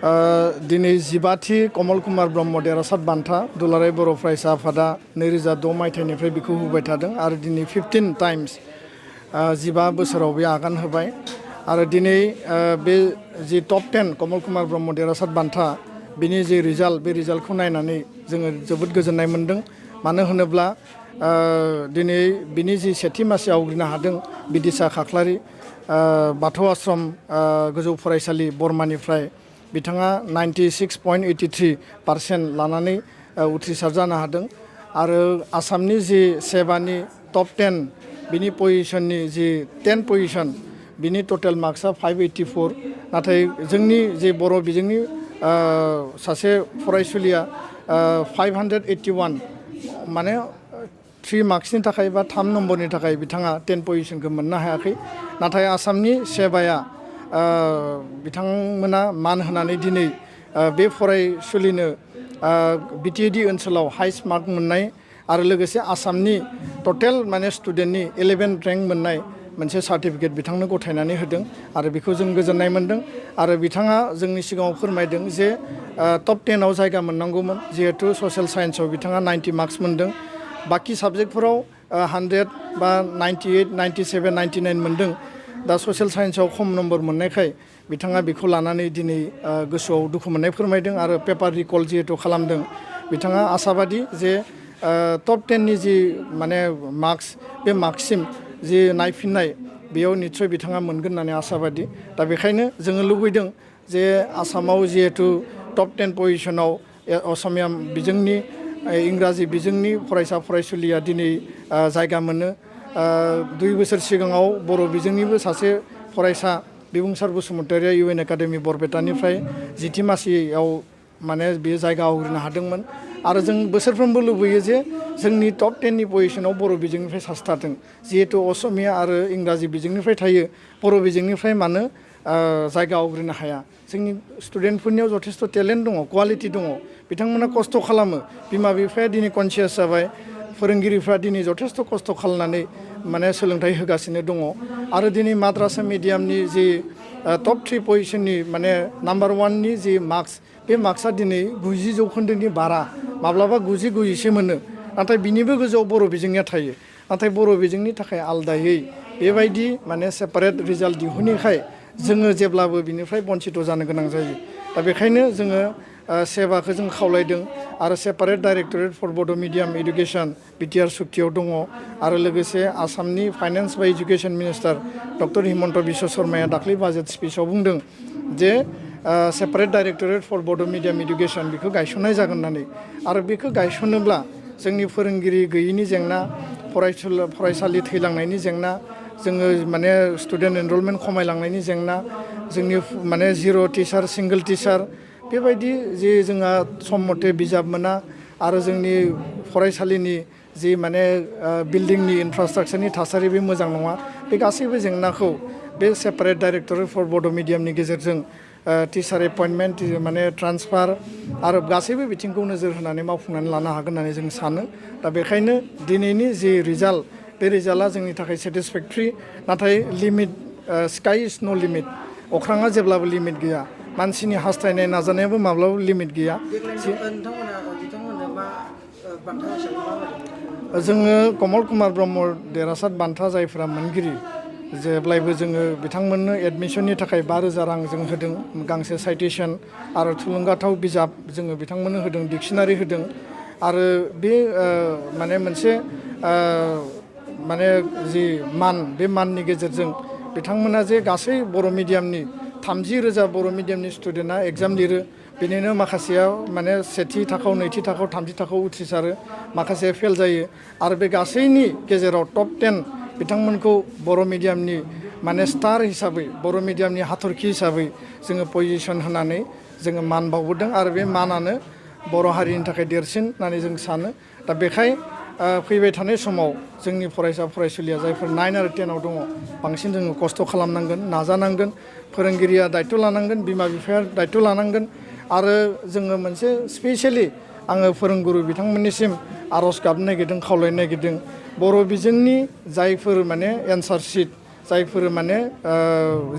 दिनै 15थि कमल कुमार ब्रह्म देरहासार बान्था दुलाराय बर' फरायसा आफादा 2006 मायथाइनिफ्राय बेखौ होबाय थादों आरो दिनै 15 टाइम्स 15 बोसोराव बे आगान होबाय आरो दिनै बे जि टप 10 कमल कुमार ब्रह्म देरहासार बान्था बिनि जे रिजाल्ट बे रिजाल्टखौ नायनानै जोङो जोबोद गोजोननाय मोन्दों मानो होनोब्ला दिनै बिनि जि सेथि मासि आवग्रिनो हादों बिदिसा खाख्लारि बाथौ आश्रम गोजौ फरायसालि बर्मानिफ्राय बिथाङा 96.83% लानानै उथ्रिसार जानो हादों आरो आसामनि जि सेबानि टप 10 बिनि पजिशननि जि 10 पजिशन बिनि टटेल मार्क्सआ 584 नाथाय जोंनि जे बर' बिजोंनि सासे फरायसुलिया 581 माने 3 मार्क्सनि थाखाय बा 3 नम्बरनि थाखाय बिथाङा 10 पजिशनखौ मोननो हायाखै नाथाय आसामनि सेबाया बिथांमोना मान होनानै दिनै बे फरायसुलिनो बिटिएडि ओनसोलाव हाइस्ट मार्क मोननाय आरो लोगोसे आसामनि टटेल माने स्टुडेन्टनि 11 रेंक मोननाय मोनसे सार्टिफिकेट बिथांनो गथायनानै होदों आरो बेखौ जों गोजोननाय मोन्दों आरो बिथाङा जोंनि सिगाङाव फोरमायदों जे टप 10 आव जायगा मोननांगौमोन जिहेथु ससियेल साइन्सआव बिथाङा 90 मार्क्स मोन्दों बाखि साबजेक्टफोराव 100 बा 98 97 99 मोन्दों दा ससियेल साइन्सआव खम नम्बर मोननायखाय बिथाङा बेखौ लानानै दिनै गोसोआव दुखु मोननाय फोरमायदों आरो पेपार रिकल जिहेतु खालामदों बिथाङा आसाबादि जे टप 10 नि जि माने मार्क्स बे मार्क्ससिम जि नायफिननाय बेयाव निस्सय बिथाङा मोनगोन होननानै आसाबादि दा बेखायनो जोङो लुबैदों जे आसामाव जिहेतु टप 10 पजिशनाव असमिया बिजोंनि इंराजि बिजोंनि फरायसा फरायसुलिया दिनै जायगा मोनो 2 बोसोर सिगाङाव बर' बिजोंनिबो सासे फरायसा बिबुंसार बसुमतारिया इउएन एकाडेमि बरपेटानिफ्राय 10थि मासियाव माने बे जायगा आवग्रिनो हादोंमोन आरो जों बोसोरफ्रोमबो लुबैयो जे जोंनि टप 10 नि पजिशनाव बर' बिजोंनिफ्राय सासे थाथों जिहेतु असमिया आरो इंराजि बिजोंनिफ्राय थायो बर' बिजोंनिफ्राय मानो जायगा आवग्रिनो हाया जोंनि स्टुडेन्टफोरनियाव जथेस्थ' टेलेन्ट दङ क्वालिटि दङ बिथांमोना खस्थ' खालामो बिमा बिफाया दिनै कनसियास जाबाय फोरोंगिरिफ्रा दिनै जथेस्थ' खस्थ' खालामनानै माने सोलोंथाइ होगासिनो दङ आरो दिनै माद्रासा मिडियामनि जि टप 3 पजिशननि माने नाम्बार 1 नि जि मार्क्स बे मार्क्सआ दिनै 90 जौखोन्दोनि बारा माब्लाबा 90 90 मोनो नाथाय बिनिबो गोजौआव बर' बिजोंनिया थायो नाथाय बर' बिजोंनि थाखाय आलदायै बेबायदि माने सेपारेट रिजाल्ट दिहुनैखाय जोङो जेब्लाबो बिनिफ्राय बन्सित जानो गोनां जायो दा बेखायनो जोङो सेबाखौ जों खावलायदों आरो separate directorate for Bodo' medium education BTR सुक्तियाव दङ आरो लोगोसे आसामनि फाइनान्स बा education minister doctor Himanta Biswa शर्माया दाख्लै बाजेट स्पिचआव बुंदों जे separate directorate for Bodo' medium education बेखौ गायसननाय जागोन होननानै आरो बेखौ गायसनोब्ला जोंनि फोरोंगिरि गैयैनि जेंना फरायसालि थैलांनायनि जेंना जोङो माने स्टुडेन्ट एनरलमेन्ट खमायलांनायनि जेंना जोंनि माने जिर' टिचार सिंगल टिचार बेबायदि जे जोंहा सम मथे बिजाब मोना आरो जोंनि फरायसालिनि जि माने बिल्डिंनि इनफ्रास्ट्राक्चारनि थासारि बे मोजां नङा बे गासैबो जेंनाखौ बे सेपारेट डाइरेक्टरेट फर बड' मिडियामनि गेजेरजों टिचार एपइन्टमेन्ट माने ट्रान्सफार आरो गासैबो बिथिंखौ नोजोर होनानै मावफुंनानै लानो हागोन होननानै जों सानो दा बेखायनो दिनैनि जि रिजाल्ट बे रिजाल्टआ जोंनि थाखाय सेटिसफेक्टरि नाथाय लिमिट स्काइ इज न' लिमिट अख्राङा जेब्लाबो लिमिट गैया मानसिनि हास्थायनाय नाजानायाबो माब्लाबाबो लिमिट गैया जोङो कमल कुमार ब्रह्म देरहासार बान्था जायफोरा मोनगिरि जेब्लायबो जोङो बिथांमोननो एडमिसननि थाखाय 5,000 रां जों होदों गांसे साइटेसन आरो थुलुंगाथाव बिजाब जोङो बिथांमोननो होदों डिक्सनारि होदों आरो बे माने मोनसे माने जि मान बे माननि गेजेरजों बिथांमोना जे गासै बर' मिडियामनि 30,000 बर' मिडियामनि स्टुडेन्टआ एग्जाम लिरो बिनिनो माखासेया माने सेथि थाखोआव नैथि थाखोआव थामथि थाखोआव उथ्रिसारो माखासे फेल जायो आरो बे गासैनि गेजेराव टप 10 बिथांमोनखौ बर' मिडियामनि माने स्टार हिसाबै बर' मिडियामनि हाथरखि हिसाबै जोङो पजिसन होनानै जोङो मान बावबोदों आरो बे मानानो बर' हारिनि थाखाय देरसिन होननानै जों सानो दा बेखाय फैबाय थानाय समाव जोंनि फरायसा फरायसुलिया जायफोर 9 आरो 10 आव दङ बांसिन जोङो खस्थ' खालामनांगोन नाजानांगोन फोरोंगिरिया दायथ' लानांगोन बिमा बिफाया दायथ' लानांगोन आरो जोङो मोनसे स्पेसियेलि आङो फोरोंगुरु बिथांमोननिसिम आर'ज गाबनो नागिरदों खावलायनो नागिरदों बर' बिजोंनि जायफोर माने एन्सार शीट जायफोर माने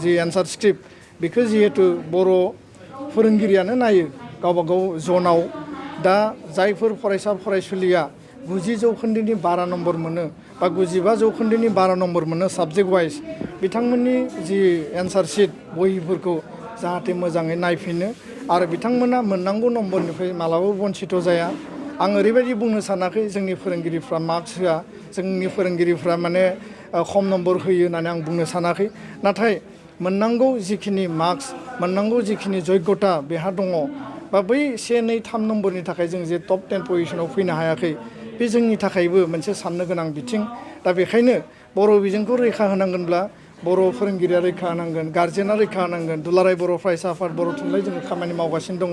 जि एन्सार स्क्रिप्ट बेखौ जिहेतु बर' फोरोंगिरियानो नायो गावबा गाव जनाव दा जायफोर फरायसा फरायसुलिया 90 जौखोन्दोनि बारा नम्बर मोनो बा 95 जौखोन्दोनि बारा नम्बर मोनो साबजेक्ट वाइज बिथांमोननि जि एन्सार शीट बहिफोरखौ जाहाथे मोजाङै नायफिनो आरो बिथांमोना मोननांगौ नम्बरनिफ्राय मालाबाबो बन्सित जाया आं ओरैबायदि बुंनो सानाखै जोंनि फोरोंगिरिफ्रा मार्क्स होआ जोंनि फोरोंगिरिफ्रा माने खम नम्बर होयो होननानै आं बुंनो सानाखै नाथाय मोननांगौ जिखिनि मार्क्स मोननांगौ जिखिनि जग्यता बेहा दङ बा बै 1, 2, 3 नम्बरनि थाखाय जों जे टप 10 पजिशनाव फैनो हायाखै बे जोंनि थाखायबो मोनसे साननो गोनां बिथिं दा बेखायनो बर' बिजोंखौ रैखा होनांगोनब्ला बर' फोरोंगिरिया रैखा होनांगोन गार्जेना रैखा होनांगोन दुलाराय बर' फरायसा आफाद बर' थुनलाइ जों खामानि मावगासिनो दङ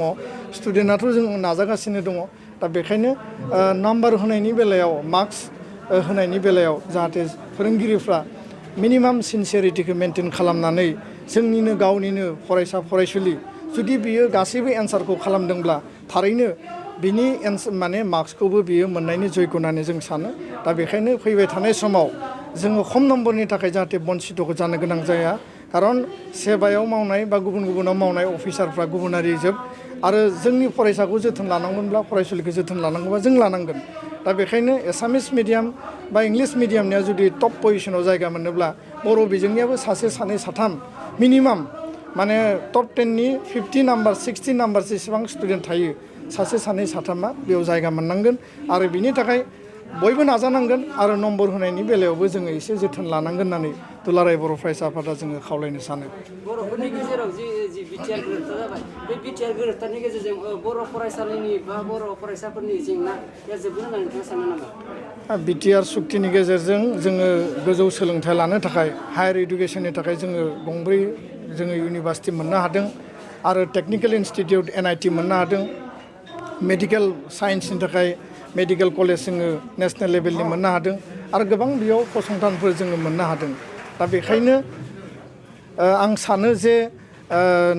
स्टुडेन्टआथ' जों नाजागासिनो दङ दा बेखायनो नाम्बार होनायनि बेलायाव मार्क्स होनायनि बेलायाव जाहाथे फोरोंगिरिफ्रा मिनिमाम सिनसियारिटिखौ मेनटेन खालामनानै जोंनिनो गावनिनो फरायसा फरायसुलि जुदि बियो गासैबो एन्सारखौ खालामदोंब्ला थारैनो बिनि माने मार्क्सखौबो बियो मोननायनि जयग' होननानै जों सानो दा बेखायनो फैबाय थानाय समाव जोङो खम नम्बरनि थाखाय जाहाथे बन्सितखौ जानो गोनां जाया खारन सेबायाव मावनाय बा गुबुन गुबुनाव मावनाय अफिसारफ्रा गुबुनारि जोब आरो जोंनि फरायसाखौ जोथोन लानांगोनब्ला फरायसुलिखौ जोथोन लानांगौबा जों लानांगोन दा बेखायनो एसामिस मिडियाम बा इंलिस मिडियामनिया जुदि टप पजिशनाव जायगा मोनोब्ला बर' बिजोंनियाबो सासे सानै साथाम मिनिमाम माने टप 10नि 50 नाम्बार 60 नाम्बार जेसेबां स्टुडेन्ट थायो सासे सानै साथामा बेयाव जायगा मोननांगोन आरो बिनि थाखाय बयबो नाजानांगोन आरो नम्बर होनायनि बेलायावबो जोङो एसे जोथोन लानांगोन होननानै दुलाराय बर' फरायसा आफादा जोङो खावलायनो सानो बर'फोरनि गेजेराव जि बिटिआर गोरोबथा जाबाय बे बिटिआर गोरोबथानि गेजेरजों बर' फरायसालिनि बा बर' फरायसाफोरनि जेंनाया जोबगोन होननानै नोंथाङा सानो नामा बिटिआर सुक्तिनि गेजेरजों जोङो गोजौ सोलोंथाइ लानो थाखाय हायार इडुकेसननि थाखाय जोङो गंब्रै जोङो इउनिभार्सिटि मोननो हादों आरो टेक्निकेल इनस्टिटिउट NIT मोननो हादों मेडिकेल साइन्सनि थाखाय मेडिकेल कलेज जोङो नेशनेल लेभेलनि मोननो हादों आरो गोबां बेयाव फसंथानफोर जोङो मोननो हादों दा बेखायनो आं सानो जे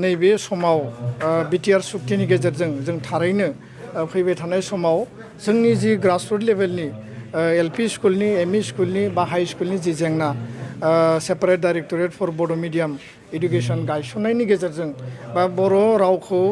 नैबे समाव बिटिआर सुक्तिनि गेजेरजों जों थारैनो फैबाय थानाय समाव जोंनि जि ग्रासरुट लेभेलनि LP स्कुलनि ME स्कुलनि बा हाइ स्कुलनि जि जेंना separate directorate for Bodo' medium education गायसननायनि गेजेरजों बा बर' रावखौ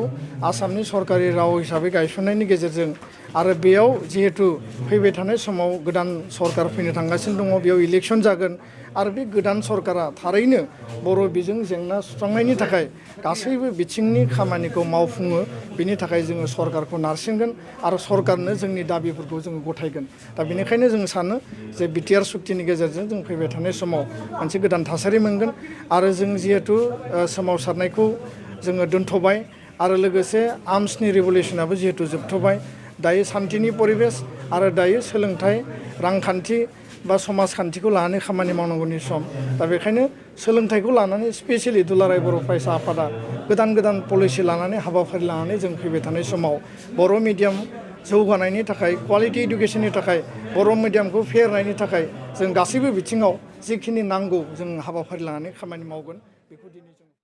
आसामनि सरकारि राव हिसाबै गायसननायनि गेजेरजों आरो बेयाव जिहेतु फैबाय थानाय समाव गोदान सरकार फैनो थांगासिनो दङ बेयाव इलेक्सन जागोन आरो बे गोदान सरकारा थारैनो बर' बिजों जेंना सुस्रांनायनि थाखाय गासैबो बिथिंनि खामानिखौ मावफुङो बिनि थाखाय जोङो सरकारखौ नारसिनगोन आरो सरकारनो जोंनि दाबिफोरखौ जोङो गथायगोन दा बेनिखायनो जों सानो जे बिटिआर सुक्तिनि गेजेरजों जों फैबाय थानाय समाव मोनसे गोदान थासारि मोनगोन आरो जों जिहेतु सोमावसारनायखौ जोङो दोनथ'बाय आरो लोगोसे आर्मसनि रिभलिउसनाबो जिहेतु जोबथ'बाय दायो सान्थिनि परिबेस आरो दायो सोलोंथाइ रांखान्थि बा समाजखान्थिखौ लानानै खामानि मावनांगौनि सम दा बेखायनो सोलोंथाइखौ लानानै स्पेसियेलि दुलाराय बर' फरायसा आफादा गोदान गोदान पलिसि लानानै हाबाफारि लानानै जों फैबाय थानाय समाव बर' मिडियाम जौगानायनि थाखाय क्वालिटि इडुकेसननि थाखाय बर' मिडियामखौ फेहेरनायनि थाखाय जों गासैबो बिथिङाव जिखिनि नांगौ जों हाबाफारि लानानै खामानि मावगोन बेखौ दिनै